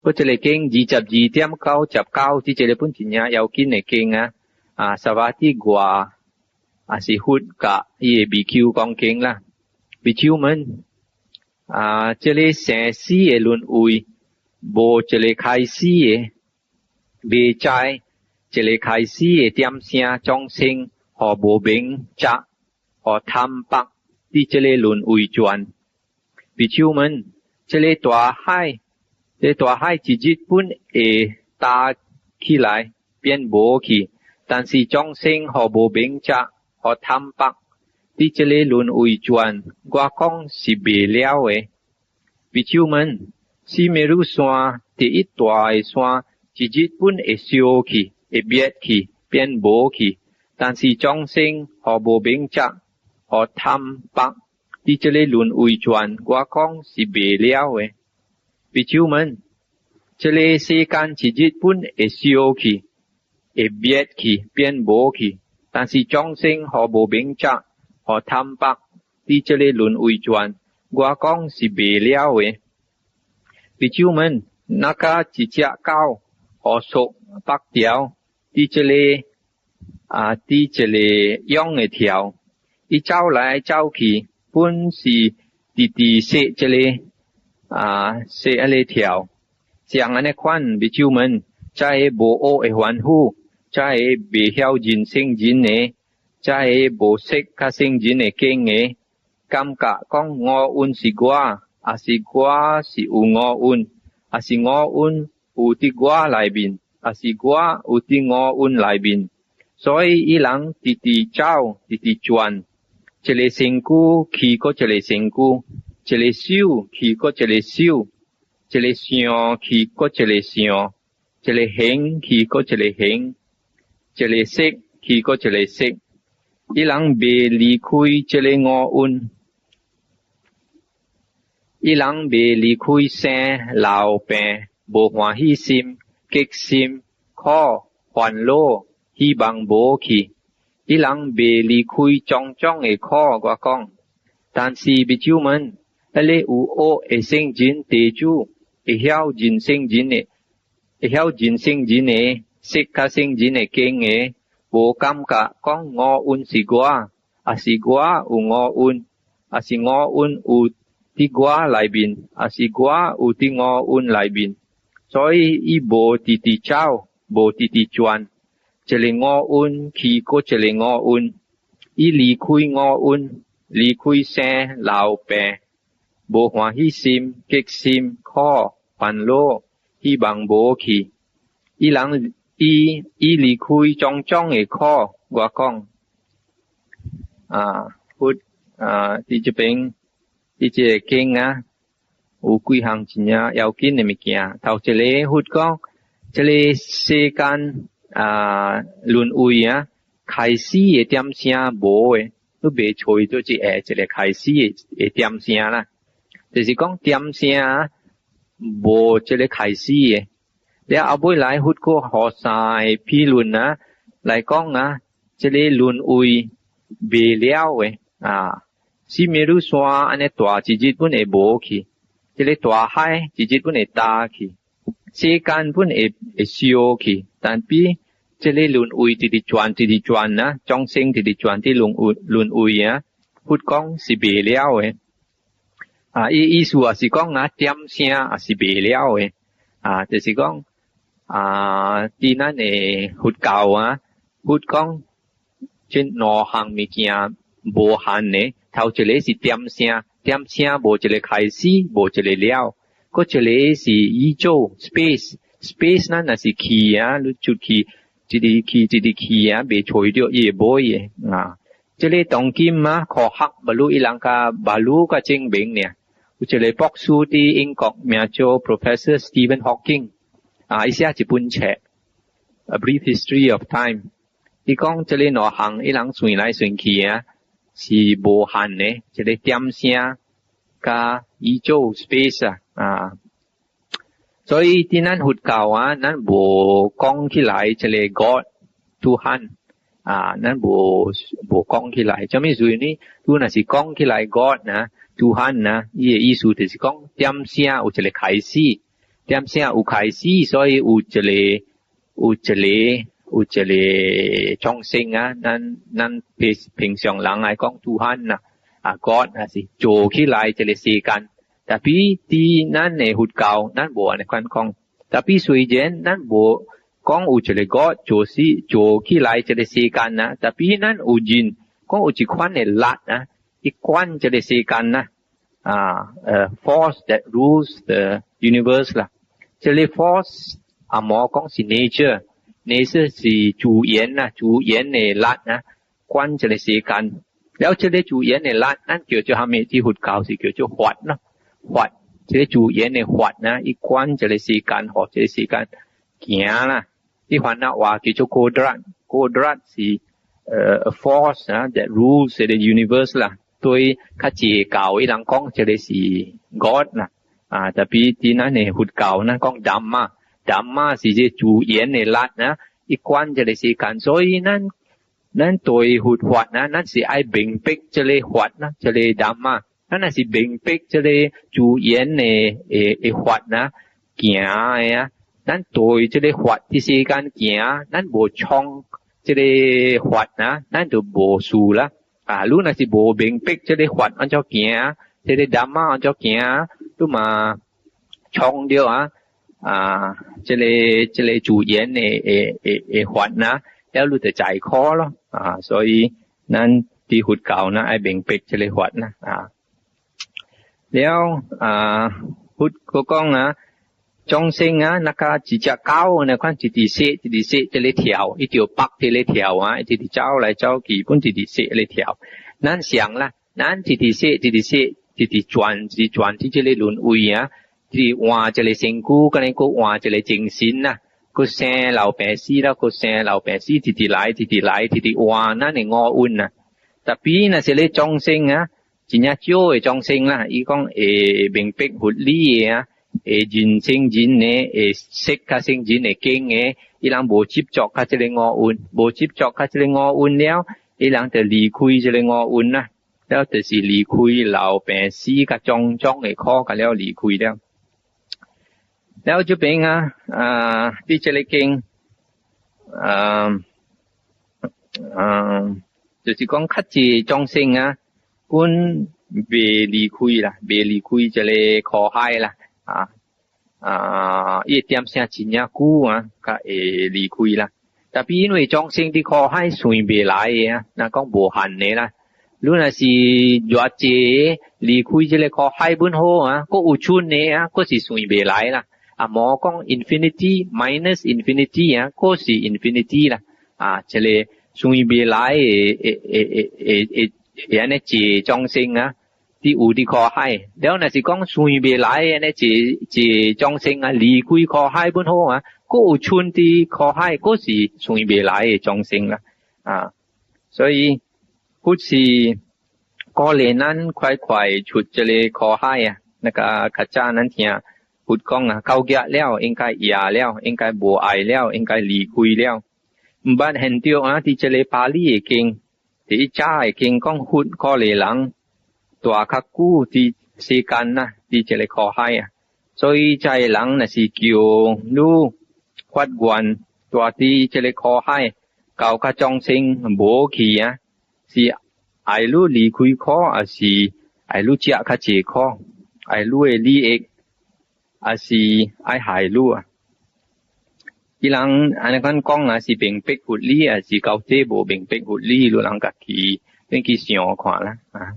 閣這个經22.99，這一个本真正要緊的經啊！啊，薩瓦迪外也是佛佮伊的比丘講經啦。比丘們啊，這个生死的輪迴，無一个開始的，袂知一个開始的點聲眾生予無明執予貪縛佇這个輪迴轉。比丘們，這个大海，這个大海一日本會焦起來變無去，但是眾生予無明執予貪縛佇這个輪迴轉，我講是袂了的。比丘們，四美魯山第一大的山，一日本會燒去，會滅去，變無去，但是眾生予無明執予貪縛佇這个輪迴轉，我講是袂了的。比丘們，這个世間一日本會燒去，會滅去，變無去，但是眾生予無明執予貪縛佇這个輪迴轉，我講是袂了的。比丘們，若假一隻狗予束縛牢，佇這个啊，佇這个蛹的柱，伊走來走去，本是直直踅這个啊，踅彼个柱，像按呢款比丘們，這个無學的凡夫，這个袂曉認聖人的，這个無識佮聖人的經的，感覺講五蘊是我，抑是我是有五蘊，抑是五蘊有佇我內面，抑是我有佇五蘊內面，所以伊人直直走，直直轉，一个身軀去閣一个身軀，一个手去閣一个手，一个相去閣一个相，一个形去閣一个形，一个色去閣一个色，伊人袂離開這个五蘊，伊人袂離開生老病，無歡喜心、激心、苦、煩惱、希望無去，伊人袂離開種種的苦，我講。但是比丘們，彼个有學的聖人地主，會曉認聖人的，會曉認聖人的，識佮聖人的經的，無感覺講五蘊是我，抑是我有五蘊，抑是五蘊有佇我內面，抑是我有佇五蘊內面，所以伊無直直走，無直直轉，一个五蘊去閣一个五蘊，伊離開五蘊，離開生老病，無歡喜心、激心、苦、煩惱、希望無去，伊人伊伊離開種種的苦，我講啊，佛啊，佇這邊佇這個經啊，有幾項真正要緊的物件。頭一个佛講，這个世間啊輪迴啊，開始的點聲無的，你袂揣著一个一个開始的的點聲啦。就是講點聲無這个開始的。了後尾來佛閣予三个比論啊，來講啊，這个輪迴袂了的啊，四美魯山按呢大一日本會無去，這个大海一日本會焦去，世間本會會燒去，但比這个輪迴直直轉直直轉啊，眾生直直轉佇輪迴輪迴啊，佛講是袂了的。啊，伊意思也是講啊，點聲也是袂了的，啊，就是講啊，佇咱的佛教啊，佛講這兩項物件無限的，頭一个是點聲，點聲無一个開始，無一个了，閣一个是宇宙 space，space 咱若是去啊，你出去，一直去一直去啊，袂揣著伊的尾的啊。這个當今啊，科學嘛攏伊人較嘛攏較證明爾。有一个博士佇英國名做 Professor Stephen Hawking，啊，伊寫一本冊《A Brief History of Time》，伊講這个兩項伊人算來算去啊，是無限的，這个點聲佮宇宙 space 啊，啊，所以佇咱佛教啊，咱無講起來這个 God Tuhan 啊，咱無無講起來，啥物意思呢？你若是講起來 God 啊，Tuhan 啊，伊的意思就是講點聲有一个開始，點聲有開始，所以有一個眾生啊，咱平平常人來講 Tuhan 啦，啊 God 啊是做起來這个世間。Tapi 佇咱的佛教，咱無按呢款講。Tapi 雖然咱無講有一个 God 做事做起來這个世間啊，tapi 咱有認講有一款的力啊，伊管這个世間啊，force that rules the universe 啦。這个 force 啊，無講是 nature，nature 是自然啊，自然的力啊，管這个世間。了這个自然的力，咱叫做蝦米？佇佛教是叫做法咯。法，這个自然的法啊，伊管這个世間，予這个世間行啦。佇番仔話叫做 Kodrat，Kodrat 是a force 啊，that rules the universe 啦。對較濟教伊人講這个是 God 啦。啊，tapi 佇咱的佛教咱講 Dhamma，Dhamma 是這自然的力啊，伊管這个世間，所以咱對佛法啊，咱是愛明白這个法啦，這个 Dhamma。咱若是明白這个自然的法啊，行的啊，咱對這个法佇世間行，咱無創這个法啊，咱就無事啦。啊，你若是無明白這个法按怎行，這个 Dhamma 按怎行，你嘛創著啊啊，這个自然的法啊，了你就在苦咯。啊，所以咱佇佛教呢愛明白這个法啦啊。了啊，佛閣講啊，眾生啊，那個一隻狗呢，款一直踅，一直踅，這咧跳，伊就縛佇咧跳啊，一直走來走去，本一直踅咧跳。咱想啦，咱一直踅，一直踅，一直轉，一直轉，佇這个輪迴啊，一直換一个身軀，閣呢閣換一个精神啊，閣生老病死啦，閣生老病死，一直來，一直來，一直換咱的五蘊啊。Tapi 若是咧眾生啊，真正少的眾生啦，伊講會明白佛理的啊，會認清人的，會識較聖人的經的，伊人無執著較這个五蘊，無執著較這个五蘊了，伊人就離開這个五蘊啦，了就是離開老病死佮種種的苦，佮了離開了。了這邊啊，啊，佇這个經，就是講較濟眾生啊，本未離開啦，未離開這个苦海啦，啊，伊點聲真正久啊，才會離開啦。Tapi 因為眾生佇苦海算袂來的啊，若講無限的啦。你若是偌濟離開這个苦海本好啊，閣有剩的啊，閣是算袂來啦。啊，無講 infinity minus infinity 啊，閣是 infinity 啦。啊，這个算袂來的按呢濟眾生啊，佇有佇苦海。了若是講算袂來按呢濟濟眾生啊，離開苦海本好啊，閣有剩佇苦海，閣是算袂來的眾生啦。啊，所以佛是鼓勵咱快快出這个苦海啊。那個較早咱聽佛講啊，到結了應該厭了，應該無愛了，應該離開了。毋捌現著啊，佇這个巴利的經，佇早的經講佛鼓勵人蹛較久佇世間啊，佇這个苦海啊。所以這个人若是叫汝發願蹛佇這个苦海，到較眾生無去啊，是愛汝離開苦，抑是愛汝食較濟苦？愛汝的利益，抑是愛害汝啊？伊人按呢款講啊，是明白佛理，抑是到底無明白佛理？汝人家己恁去想看啦啊！